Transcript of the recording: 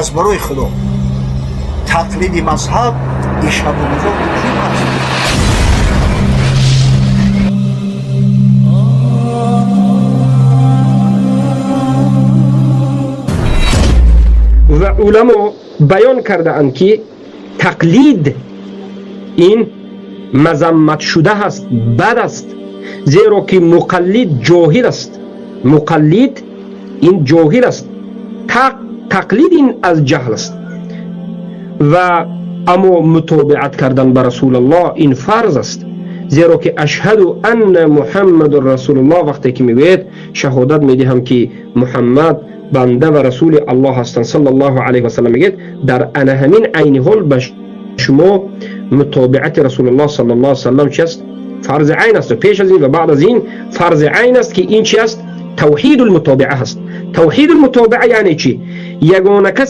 Аз барои Худо, тақлиди мазҳаб ин шабу рӯзо вуҷуд аст. Ва уламо баён кардаанд, ки тақлид ин мазамматшуда ҳаст, бад аст, зеро ки муқаллид ҷоҳил аст. Муқаллид ин ҷоҳил аст, тақлид ин аз ҷаҳл аст. Ва аммо мутобиат кардан ба Расулаллоҳ ин фарз аст, зеро ки ашҳаду анна Муҳаммадун расулуллоҳ вақте ки мегӯед, шаҳодат медиҳам, ки Муҳаммад банда ва расули Аллоҳ ҳастанд, саллаллоҳу алайҳи васаллам мегӯяд, дар ана ҳамин айни ҳол ба шумо мутобиати Расулуллоҳ саллаллоҳу алайҳи васаллам чи аст? Фарзи айн аст. Пеш аз ин ва баъд аз ин фарзи айн аст, ки ин чи аст? Тавҳиду лмутобиа ҳаст. Тавҳиду лмутобиа яъне чи? Ягона кас